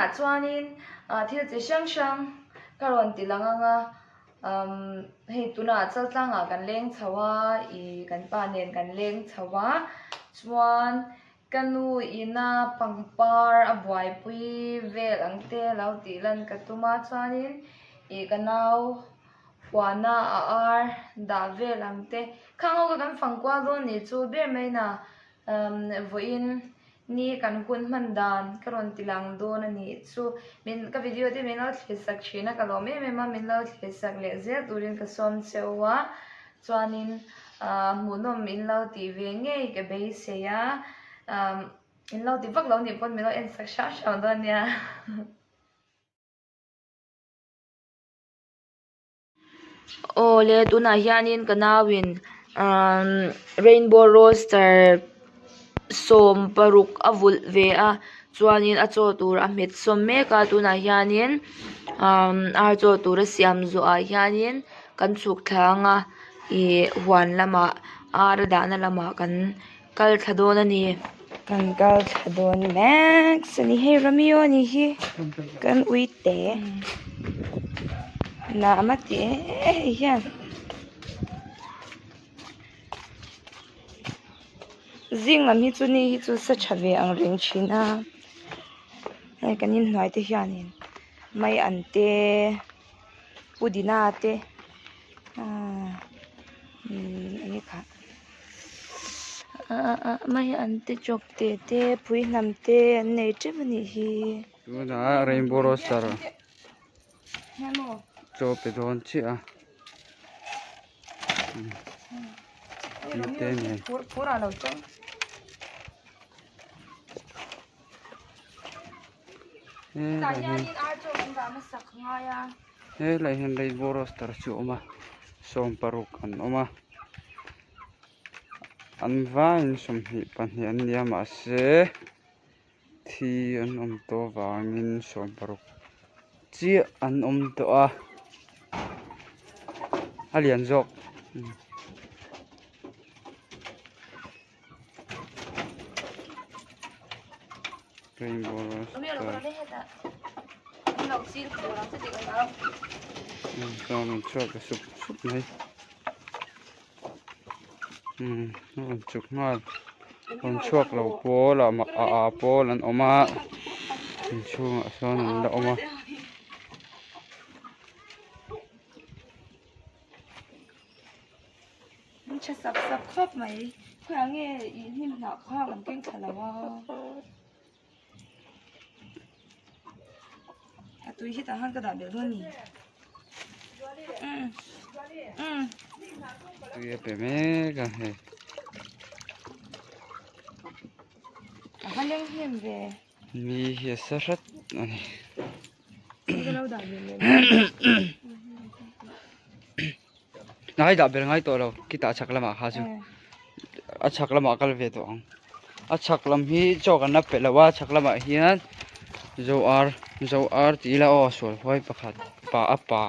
Nakinah chuanin thil chi hrang hrang ka rawn ti lang ang a, hei tunah chaltlangah kan leng chho a, ih kan pa nen kan leng chho a, chuan ka nu ina pangpar a buaipui vel ang te lo tih lan ka tum a, chuanin ih ka nau huana a ar dah vel ang te khang ho kha kan fang kual dawn nih chu ber mai na vawiin ni kan hun hman dan ka rawn ti lang dawn a nih chu min ka video te min lo thlir sak thin a ka lawm em em a min lo thlir sak leh zel turin ka sawm cheu a chuanin ah hmuhnawm min lo tih ve ngei ka beisei a ah in lo ti vak lo nih pawn min lo en sak hram hram dawn nia. Aw le tunah hianin ka nauin umm rainbow roster sawm paruk a vulh ve a chuanin a chaw tur a hmet sawm mek a tunah hianin umm ar chaw tur a siam zawhah hianin kan chhuk thla ang a ih huan lamah ar a dahna lamah kan kal thla dawn a ni. Kan kal thla dawn mek a ni hei Romeo a nih hi kan ui te nam a ti em hei hian zing lam hi chu ni hi chu sa tha ve ang reng thin a hei kan inhnuai te hianin mai an te pudina te ahh eng nge khah. Mai an te chawp te te pui hnam te an nei teuh a nih hi. Tunah rainbow roster chaw pe dawn chiah a mite nen. Helai hian rainbow roster chu a awm a 16 an awm a an vaiin 22 an ni a mahse thi an awm tawh avangin 16 chiah an awm tawh a a lian zawk. Rainbow roster chuan rawn chhuak ta sup sup mai umm a rawn chuk nghal rawn chhuak lo pawl ah a a pawl an awm a inchhungah sawn an la awm a. An tha sap sap khawp mai khawiah nge ih hnim hnah kha kan keng thla lo a a tui hi tah khan ka dah belh dawn a ni umm umm tui a pe mek a hei a va leng hnem ve mi hi a sa hrat a ni. Ngai dah ber ngai tawh lo khitah a chhak lamah kha chu a chhak lamah a kal ve tawh ang a chhak lam hi chaw kan la pe lo a chhak lamah hian zo ar zo ar tih ila aw sual huai pakhat pa a pa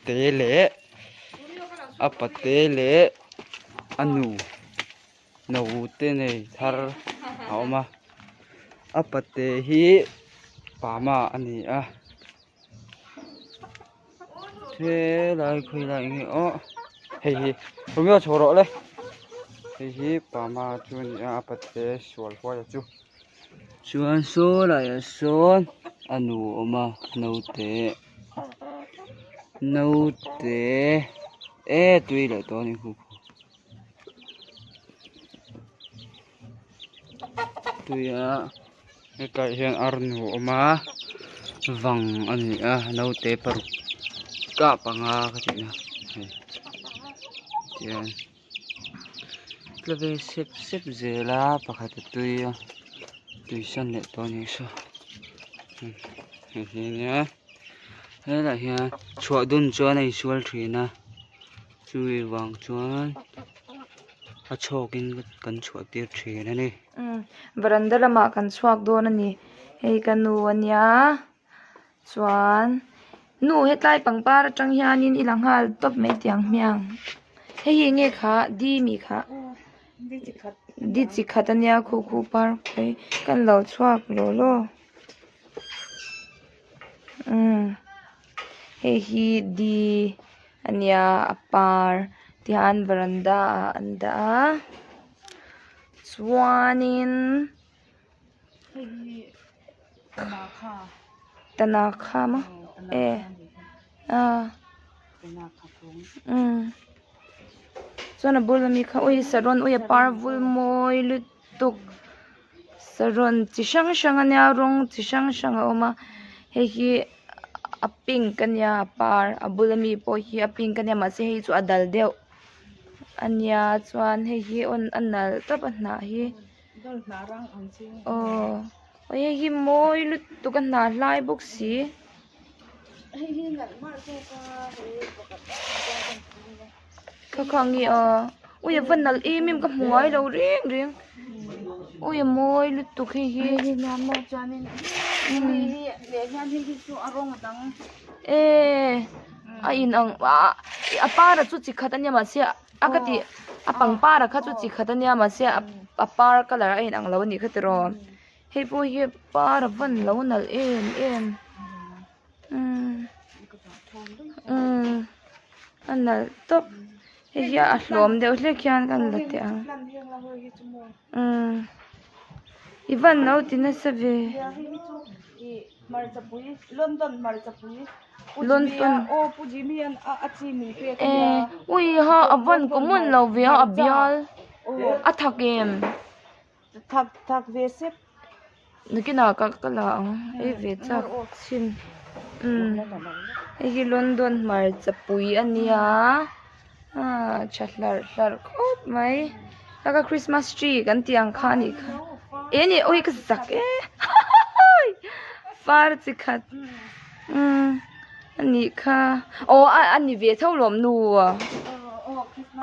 te leh a pate leh a nu naute nei thar a awm a a pate hi pama a ni a. Helai khawilai eng nge aw hei hi Romeo chho rawh le hei hi pama chu a ni a a pate sual huai a chu chuan saw laiah sawn a nu a awm a naute naute e tui leh tawh a ni khu khu tuia hetlaiah hian ar nu a awm a vang a ni a naute paruk kah panga ka tih na hei tihian tla ve sep sep zel a pakhat a tui a tui san leh tawh a nih saw hei hi ania helaiah hian chhuah dun chuan a insual thin a chumi vang chuan. a chhawkin kan chhuah tir thin a ni. Umm varanda lamah kan chhuak dawn a ni hei ka nu a nia chuan nu hetlai pangpar atang hianin i la nghal tawp mai tiang hmiang hei hi enge kha di mi kha di chi khat a nia khu khu par phei kan lo chhuak law law. Umm hei hi di a nia a par tihian varanda ah an dah a chuanin tanakha maw e ah umm chuan a bul ami kha ui saron ui a par vul mawi lutuk saron chi hrang hrang a nia rawng chi hrang hrang a awm a hei hi a pink a nia a par a bul ami pawh hi a pink a nia mahse hei chu a dal deuh a nia chuan hei hi awn a nalh tawp a hnah hi aw hei hi mawi lutuk a hnah hlai bawk si. Kha kha nge a ui a va nalh em em ka hmu ngai lo reng reng ui a mawi lutuk hei hi eee a in ang ah a par a chu chi khat ania mahse a ka tih a pangpar a kha chu chi khat ania mahse a par colour a in ang lo a nih kha tiraw. Hei pawh hi par a van lo nalh em em umm umm a nalh tawp hei hi a hlawm deuh hlek hian kan la teh ang umm i van lo ti nasa ve London eh ui ha a van common lo ve a a bial a thak em. Thak thak ve sep. Nakinah ka ka la ang ei ve chak chin umm hei hi London hmarcha pui a nia ah tha hlarh hlarh khawp mai taka Christmas tree kan tih ang kha a nih kha eh ni awi ka zak e far chi khat umm a nih kha aw a ni ve tho lawm nu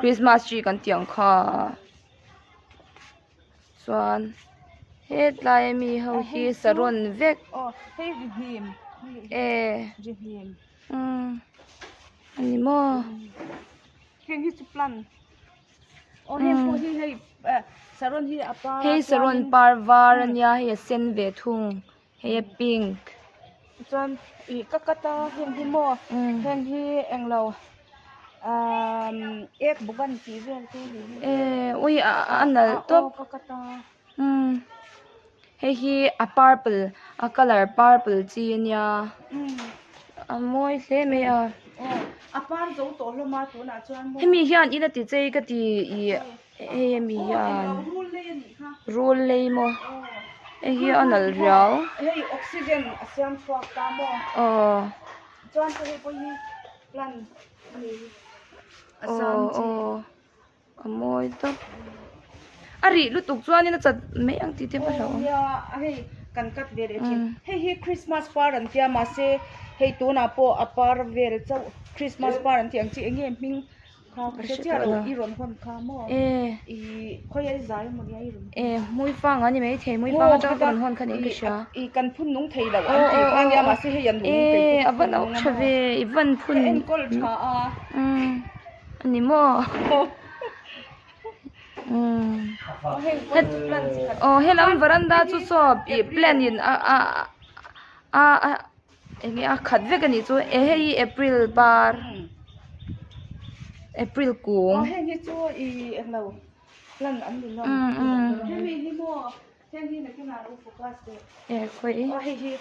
Christmas tree kan tih ang kha. Chuan hetlai ami ho hi saron vek e umm a ni maw. Hei saron par var a nia hei a sen ve thung hei a pink. Chuan ih ka cut a heng hi maw heng hi englo umm ek bawk a ni tih vel te hi eh ui a nalh tawp ka cut a umm hei hi a purple a colour purple chi a nia a mawi hle mai a a par zo tawh hlawm a tunah chuan maw hemi hian ila ti chei ka ti ih hei ami hian rul lei maw hei hi a nalh riau hei oxygen a siam chhuak ta maw aw chuan chu hei pawh hi plant a ni a aw sam chi aw a mawi tawp a rih lutuk chuanin a chat mai ang tih te pawh a hlauhawm nia hei kan cut ve leh thin hei hi christmas par an tia mahse hei tunah pawh a par vel chauh christmas par an tih ang chi eng nge hming Kha ka hre chiah lo i rawn hawn kha maw i khawi ai zai emaw nia i rawn E hmui fang a ni mai thei hmui fang atanga ka rawn hawn kha niin ka hria i kan phun nung thei lo an tih kha nia mahse hei a nung e a va lo tha ve i van phun ka enkawl tha a umm a ni maw umm aw helam varanda chu saw ih plant in a a a a Enge a khat vek a nih chu e hei hi april par april kung aw heng hi chu i englo plan an ni lo hemi hi maw heng hi nakinah lo focus teh e khawi aw hei hi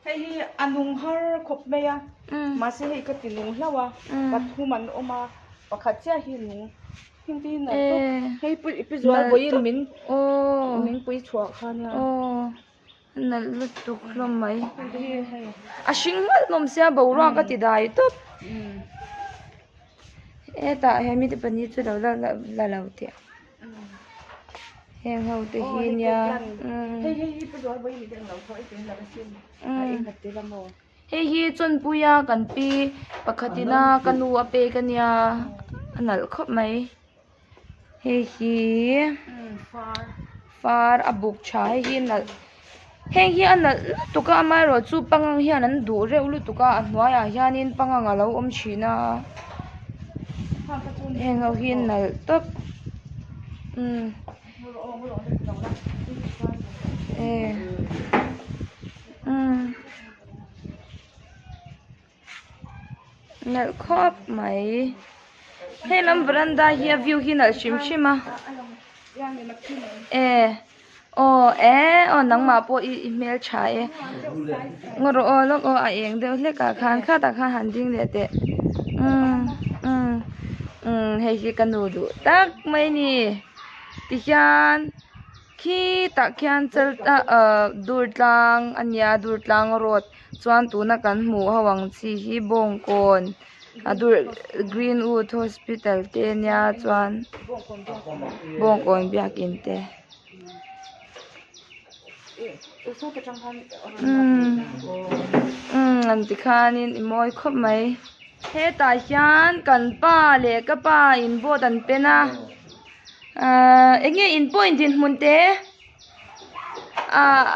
hei hi a nung har khawp mai a mahse hei ka ti nung hlauh a pathum an awm a pakhat chiah hi nung heng te hi nalh tawp hei pi zual vawiin min min pui chhuah kha nia. Nalh lutuk hlawm mai a hring ngalh hlawm sia boruak a ti dai tawp hetah hian mite pahnih chu lo la la lo teh heng ho te hi nia hei hi chawnpuia kan pi pakhatina ka nu a pek a nia a nalh khawp mai. Hei hi far a buk tha hei hi nalh heng hi a nalh lutuk a amaherawh chu pangang hian an duh reuh lutuk a a hnuaiah hianin pangang a lo awm thin a heng ho hi nalh tawp umm e umm. Nalh khawp mai. Hei lam veranda hi a view hi nalh hrim hrim a. E aw e aw nangmah pawh i i hmel tha e. Ngaw rawh aw lawk aw a eng deuh hlek ah khan khatah khan han ding leh teh umm umm umm hei hi ka nu duh tak mai a ni tihian khitah khian chal ah durtlang a nia durtlang road chuan tuna kan hmuh ho ang chi hi bawngkawn a dur greenwood hospital te ania chuan bawngkawn biakin te umm umm an ti khanin i mawi khawp mai hetah hian kan pa leh ka pa in board an pen a ahh eng nge in pawh in dinhmun te. Ah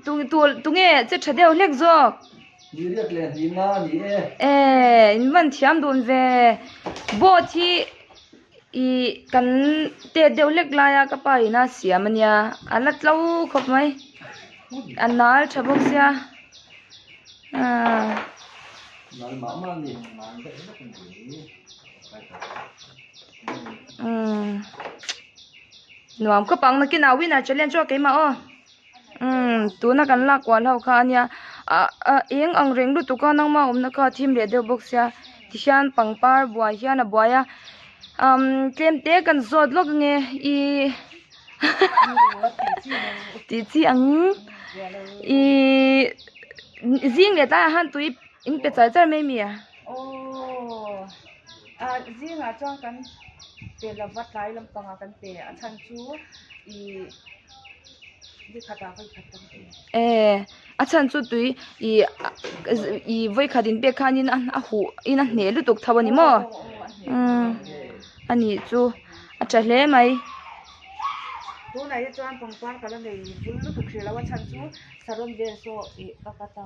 tu tu tunge che tha deuh hlek zawk eh in van thiam dun ve boat hi ih kan tet deuh hlek laia ka pa in a siam ania a la tlo khawp mai a nal tha bawk sia ah. Nuam khawp ang nakinah winner challenge aw keimah aw umm tuna kan lak kual ho kha ania ah ah eng ang reng lutuk a nangma awmna kha a thim leh deuh bawk sia tihian pangpar buai hian a buai a umm tlem te kan zawt lawk ange ihh tih chi ang ihh zing leh tlaiah khan tui in pe char char mai mi a. Aww ah zingah chuan kan pe lova tlai lampangah kan pe a chhan chu ih nikhatah vawikhat kan pe. Eh a chhan chu tui ih ih vawikhat in pek khanin a huh in a hneh lutuk tho a ni maw umm a nih chu a tha hle mai. Tunah hi chuan pangpar ka la nei bul lutuk hrih lo a chhan chu saron vel saw ih ka cut a.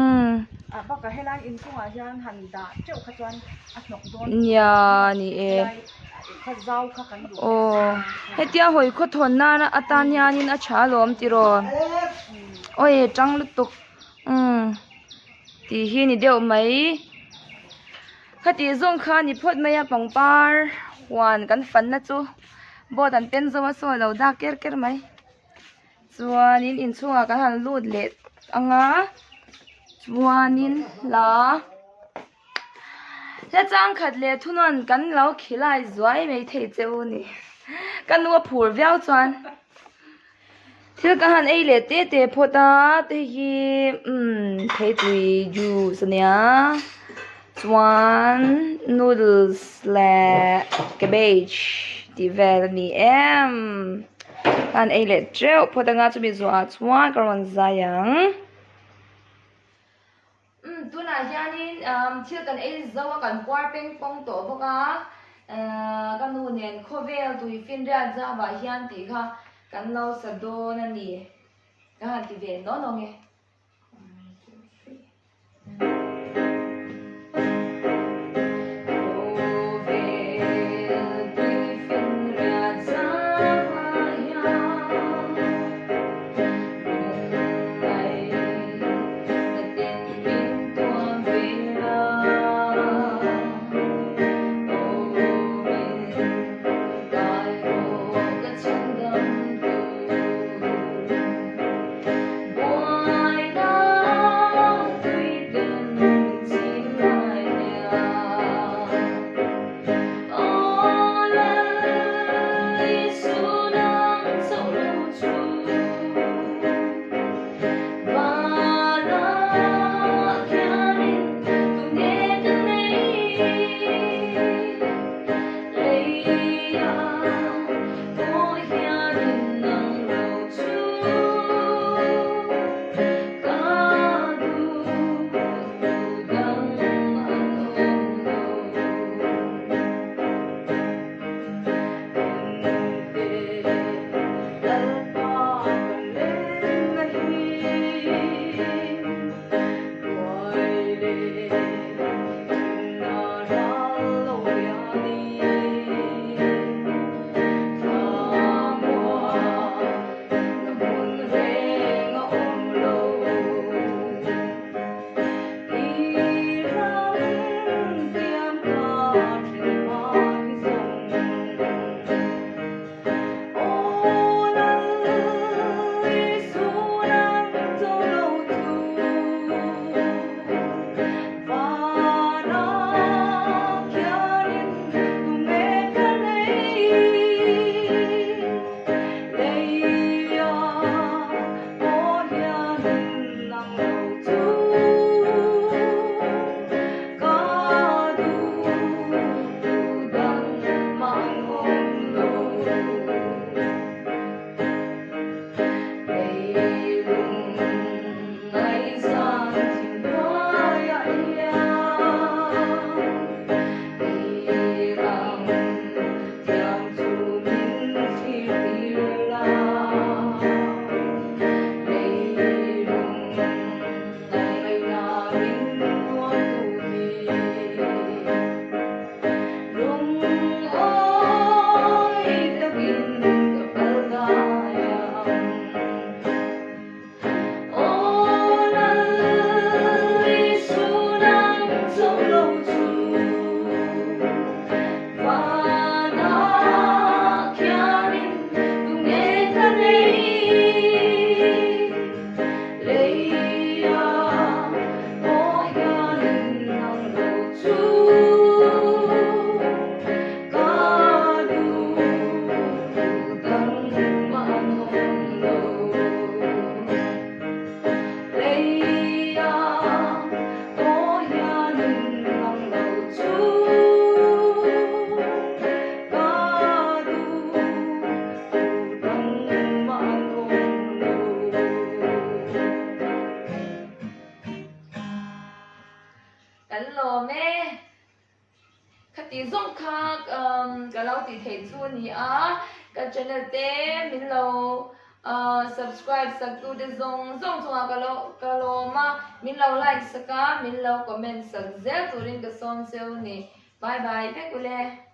Umm. Ah bakah helai inchungah hian han dah teuh kha chuan a hnawk dawn Nia ni e. Helai kha zau kha kan duh Aw hetia hawi khaw thawn nana atan hianin a tha alawm tiraw. Awi tang lutuk umm tih hi ni deuh mai. Khatih zawng kha ni phawt mai a pangpar huan kan fanna chu board an pen zo a saw a lo dak ker ker mai. Chuanin inchhungah kan han lut leh ang a chuanin hla hla changkhat leh thunawn kan lo khilai zuai mai thei che u ni ka nu a phur viau chuan thil ka han ei leh te te phawt a te hi umm theitui juice ania chuan noodles leh cabbage tih vel a ni em. An ei leh teuh phawt anga chumi zawhah chuan ka rawn zai ang. Umm tunah hianin umm thil kan ei zo a kan puar peng pawng tawh bawk a ehh ka nu nen khawvel tui finriat zauah hian tih kha kan lo sa dawn a ni ka han ti ve nawn awng e. lawm e. Khati zawng kha ka lo tih theih chu a ni a, ka channel te min lo subscribe sak tu te zawng zawng chungah ka lo ka lawm a, min lo like sak a, min lo comment sak zel turin ka sawm cheu a ni. Bye bye vek ule.